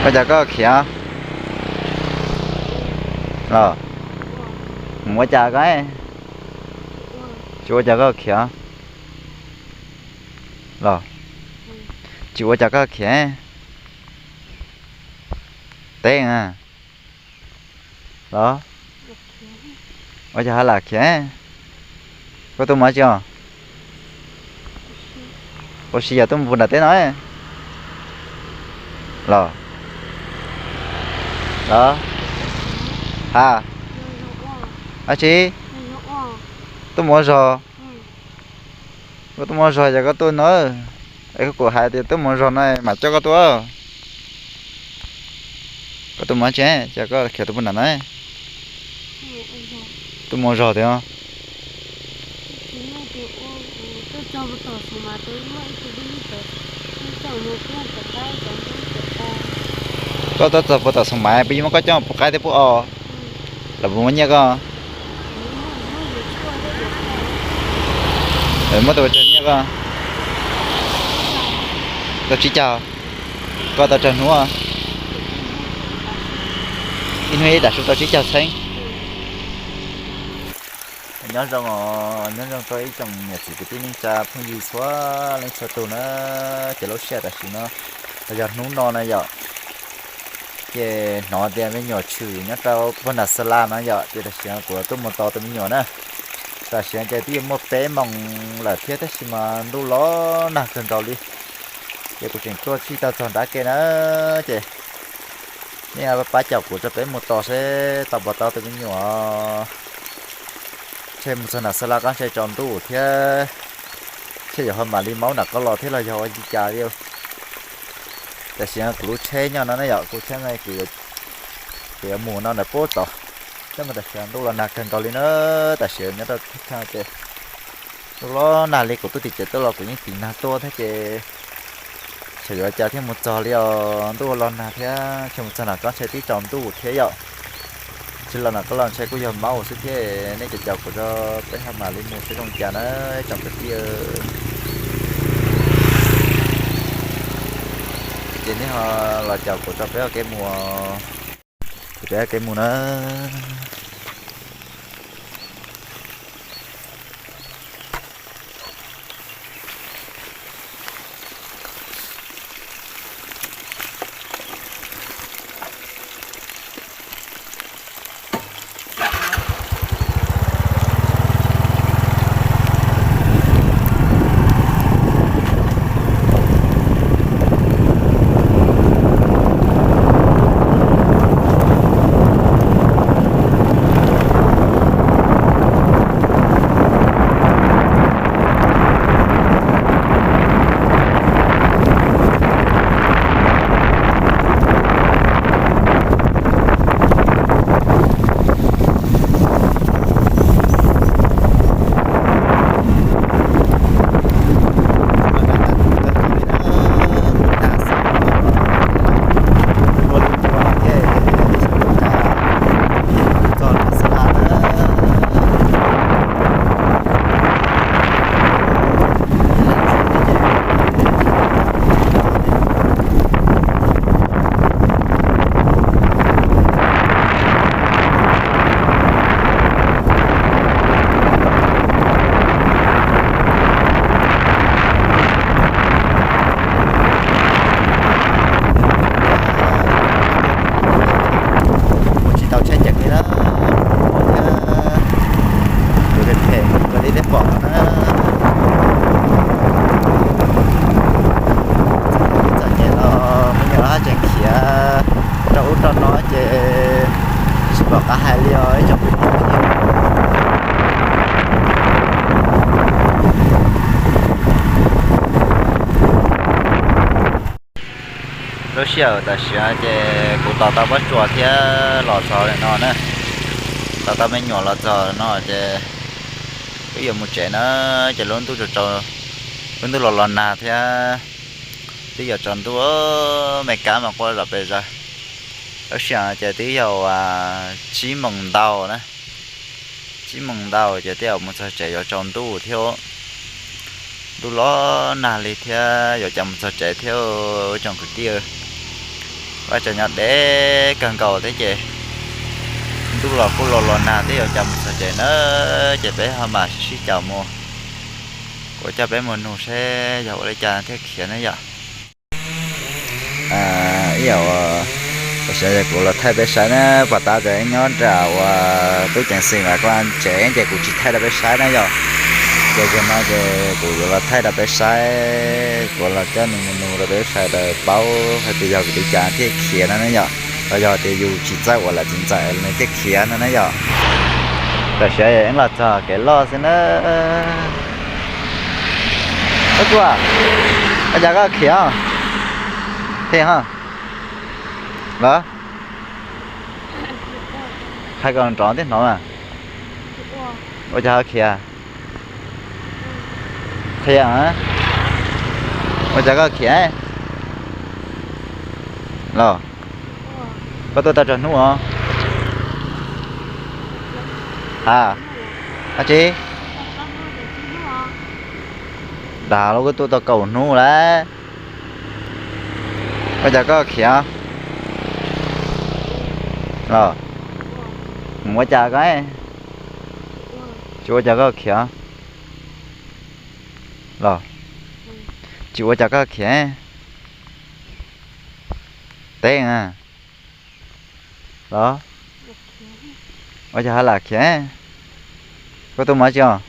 Ua cas koj khiav? Los, mus ua cas koj? Tsis ua cas koj khiav? Los, tsis ua cas koj khiav? Teb na. Los, ua cas ho lam khiav? Koj tuaj mus dab tsi os? Ua si yog tuaj mus puag nram teb no. Los, los, ha, dab tsi? Tuaj mus ua zog. Koj tuaj mus ua zog ces koj tuaj no. Es koj kuv hais tias tuaj mus ua zog no mam coj koj tuaj. Koj tuaj mus dab tsi, ces koj khiav tuaj puag nram no? Tuaj mus ua zog tiag. Koj tuaj txog puag tom Xoom Maiv, puas yuav muab koj coj puag qaib thiab puag os? Lawv puas muab nyiaj koj? Lawv muab tus tsawg nyiaj koj? Tau tsib caug. Koj tau tsawg hnub? Ib hnub ib tag su tau tsib caug txheeb. Nyob zoo, nyob zoo rau ib tsoom niam txiv kwv tij neej tsa phooj ywg txhua leej txhua tus na. Ces lub sij hawm tam sim no los yog hnub no na yom, ces hnov tias me nyuam tshwm nyob rau puag nram Xa La no yom, ces tam sim no kuv tuaj mus tos tus me nyuam na. Tam sim no ces twb yuav muaj peb moos lawm thiab tab sis mas ntuj los nag kawg nkaus li. Ces kuv tseem tuaj tsis tau txog nrab ke na, ces nej pab caum kuv rau peb mus tos seb tau puas tau tus me nyuam ntshe mus txog nram Xa La Qab ntshe tsaus ntuj thiab, ntshe yuav ho mam li maub nram qab los thiab los yog ua li cas li. Tam sim no kuv lub tsheb nyob no na yom, kuv tsheb no kuv yuav mus no ntawm puag tod, tab mas tam sim no ntuj los nag kawg nkaus li na. Tam sim no nyob rau thaj chaw ces ntuj los nag li, kuv tuaj tim tsev tuaj los kuv yeej tim nag tuaj thiab ces xyov yuav cas thiaj mus txog li os, ntuj los nag thiab, ntshe mus txog nram qab ntshe twb tsaus ntuj thiab yom. Tsis los nram qab los ntshe kuj yog maub xwb thiab, nej caum caum kuv rau peb ho mam li mus seb zoo cas na tsoom kwv tij. Ces nej ho los caum kuv rau peb ua kev mus, kuv peb ua kev mus na. Mus tsis tau tsheb ceev li na, thiab tus phem mus li deb pom na. Txom nyem los me nyuam haj tseem khiav rau ub rau no ces tsis pom qab hais li os ib tsoom kwv tij. Lub sij hawm tam sim no ces kuv tos tau Pob Tsuas thiab los txog no na, tos tau me nyuam los txog no ces twb yuav mus tsev na, ces lub ntuj, lub ntuj los los nag thiab, twb yuav tsaus ntuj, me kab mas quaj zom pes zaws. Lub sij hawm ces twb yog tsib moos ntau na, tsib moos ntau ces twb yuav mus txog tsev yuav tsaus ntuj thiab, ntuj los nag li thiab yuav cas mus txog tsev thiab ib tsoom kwv tij. Vaj tsev nyob deb kawg nkaus thiab ces ntuj los kuj los los nag thiab, yuav cas mus txog tsev na, ces peb ho mam sib sib caum mus, kuv coj peb mus nug seb yog ua li cas thiaj khiav na yom. Ib yam uas kuv los thaij peb saib na, pom tab cov nyob nram uas tub ceev xwm mas koj tsev ces kuv tsis thaij rau peb saib na yom. Ces zaum no ces kuv yuav los thaij rau peb saib, kuv los coj nws mus nug rau peb sawv daws paub hais tias yog vim li cas thiaj khiav no na yom, los yog tias yus tsis txawj ua lawv txiv ntxawm nws thiaj khiav no na yom. Tam sim no los txog kev loj xwb na. Ub, tuaj, ua cas koj khiav? Thiaj ho los hais kom nrov thiab hnov mas. Ua cas ho khiav? Qhia, ua cas koj khiav los? Koj tuaj tau tsawg hnub os? Ha, dab tsi? Dag los koj tuaj tau kaum hnub lawm. Ua cas koj khiav los? Mus ua cas koj? Tsis ua cas koj khiav los? Tsis ua cas koj khiav teb na los? Ua cas ho lam khiav? Koj tuaj mus dab tsi os?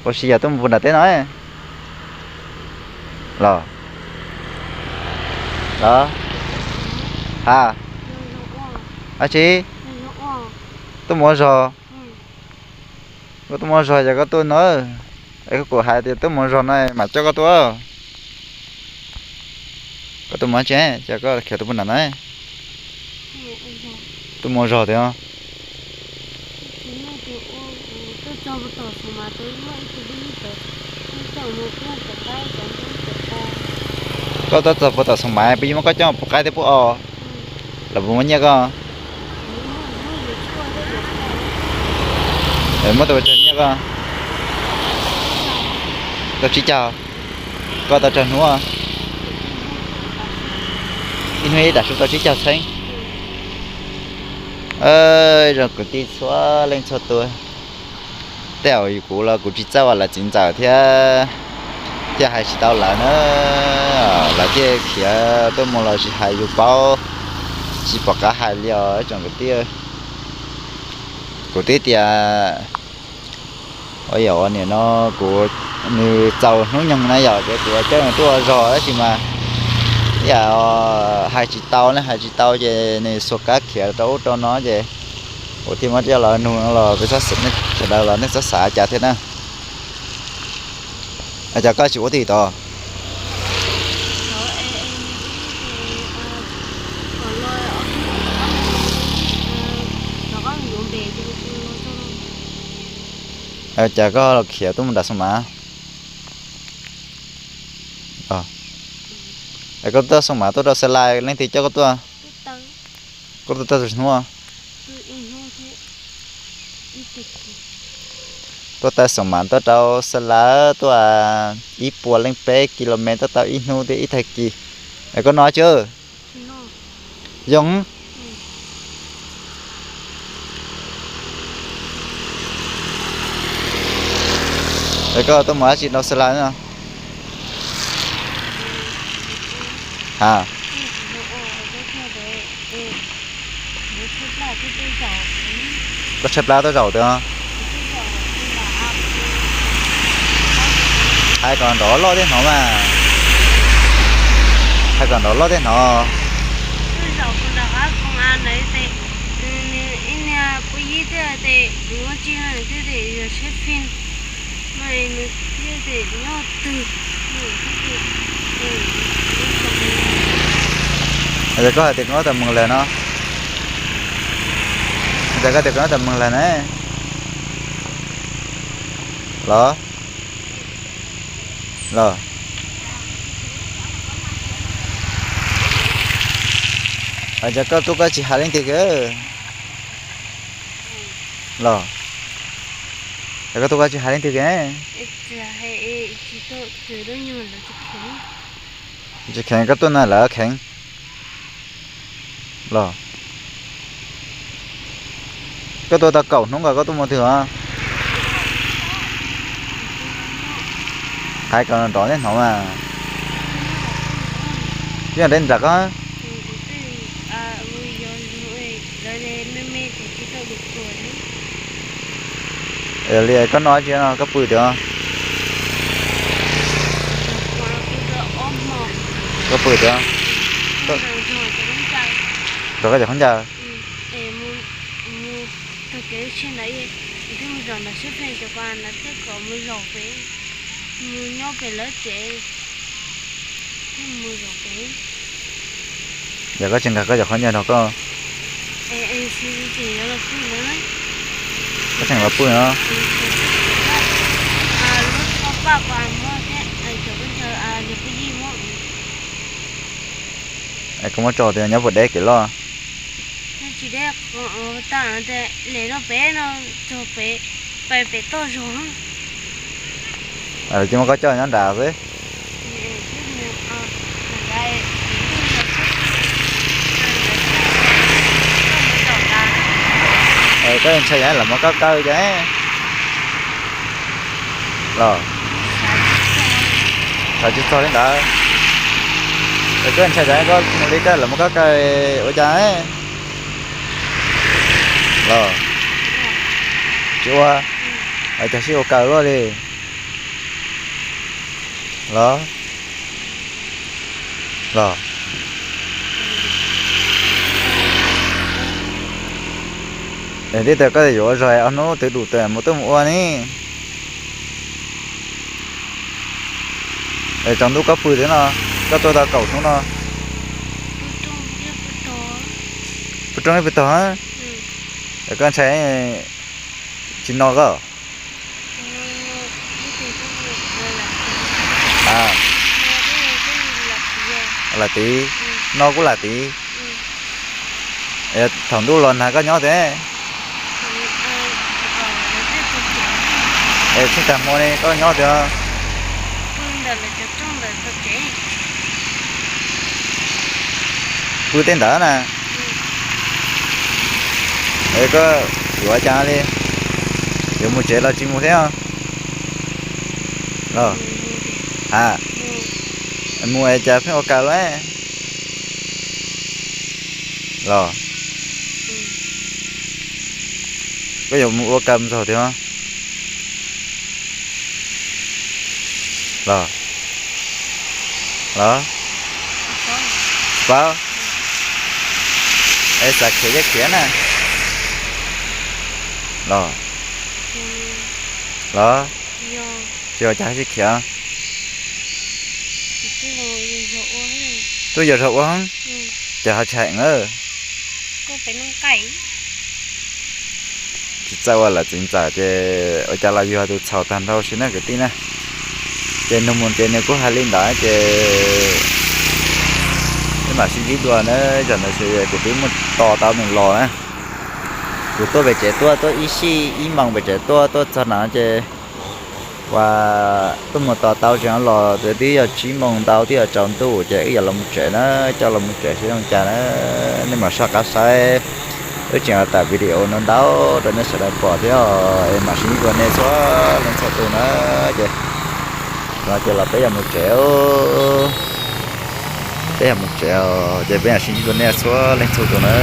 Ua si yog tuaj mus puag nram teb no los? Los, ha, dab tsi? Tuaj mus ua zog. Koj tuaj mus ua zog ces koj tuaj no, es koj kuv hais tias tuaj mus ua zog no mam coj koj tuaj. Koj tuaj mus dab tsi ces koj khiav tuaj puag nram no? Tuaj mus ua zog tiag. Koj tuaj txog puag tom Xoo Maiv, puas yuav muab koj coj mus pub qaib thiab pub os? Lawv puas muab nyiaj koj? Muab tau pes tsawg nyiaj koj? Tau tsib caug. Koj tau tsawg hnub? Ib hnub ib daim su tau tsib caug txheeb. Zoo kwv tij txhua leej txhua tus. Tej zaum kuv los kuv tsis txawj ua lawv txiv ntxawm thiab, thiaj hais tsis tau lawv na. Lawv thiaj khiav tuaj mus los tsis hais yus paub, tsis pom qab hais li os ib tsoom kwv tij. Kuv twb tias ua yam ua niam no, kuv, nws txaus hnub nyoog na yom, ces kuv coj nws tuaj ua zog tab sis mas ib yam hais tsis tau ne, hais tsis tau ces nws xuas kab khiav rau ub rau no ces kuv thiaj muab coj los nug no los peb txhob xav, sawv daws los nej txhob xav cas thiab na. Cas koj tsis ua twj ywm tod? Cas koj los khiav tuaj mus nram Xoo Mav? Es koj tuaj Xoo Mav tuaj rau Xa Lais leej twg coj koj tuaj? Koj tuaj tau hnub? Tuaj tau Xoo Mav tuaj rau Xa Lais tuaj ib puas leej peb kis lus mev tuaj tau ib hnub thiab ib tag kis. Es koj noj tsi? Yoo. Es koj tuaj mus dab tsi rau Xa Lais no? Ha, koj tshaib plab tuaj zaum tiag. Hais kom nrov loj thiab hnov mas. Hais kom nrov loj thiab hnov. Ces koj hais tias koj tawm mus lawm no. Ces koj tias koj tawm mus lawm na. Los? Los? Ces koj tuaj koj tsis hais leej twg kiag. Los? Ces koj tuaj koj tsis hais leej twg kiag. Tsis kheev koj tuaj na lawv kheev los. Koj tuaj tau kaum hnub nkaus koj tuaj mus twg os? Hais kom nrov nej hnov mas. Twb yog deb nram koj. Li koj noj tsi no koj pw tiag. Koj pw tiag. Rau koj cov khaub ncaws. Yog koj tsis nkag koj cov khaub ncaws no koj. Koj tseem los pw no. Es koj muab tso tias nyob puas deb kev loj. Ces muab koj coj nyob nrad xwb. Koj ntshai yog lawv muab koj kaw cas los. Xav tsis txog li ntawd. Es koj ntshai tas koj mus li koj lawv muab koj kaw ua cas los. Tsis ua, cas sib ua kaw luaj li los. Los, es tib tas koj yuav ua zog ob hnub twv dum tas mus tuaj mus ua ne. Es tsaus ntuj koj pw thiab no, koj tuaj tau kaum hnub no. Pw rooj ib pw tog. Es koj ntshai tsis no koj. Lam tid, no kuj lam tid. Thaum ntuj los nag koj nyob thiab. Es tsis tas hmo ne koj nyob tiag. Pw tej ntawd na. Es koj yuav cas li, yuav mus tsev los tsis mus thiab los? Ha, mus es cas pheej ua kaw luaj los? Koj yuav mus ua kaw mus txog tiag los? Los, paub, es xav khiav yeej khiav na los? Los, tsis ua cas tsis khiav. Tuaj yos zog ua, ces ho tsis hais na. Tsis txawj ua lawm txiv ntxawm ces ua cas los yus tus txhaum tag nrho si na kwv tij na. Ces nws mus ces nws kuj hais li ntawd ces peb mam sib ntsib dua na. Zaum no kuv twb muab tos tau nws los na. Kuv tuaj pem tsev tuaj, tuaj ib sij ib moos pem tsev tuaj, tuaj txog no ces ua tuaj mus tos tau tseem los ces twb yog tsib moos ntau twb yog tsaus ntuj ces wb yuav los mus tsev na. Coj los mus tsev seb zoo cas na. Nej mam soj qab saib, wb tseem los tawm video no ntau rau nej sawv daws pom thiab es mam sib ntsib dua nej txhua leej txhua tus na. Ces no ces los peb yuav mus tsev, peb yuav mus tsev ces peb mam sib ntsib dua nej txhua leej txhua tus na.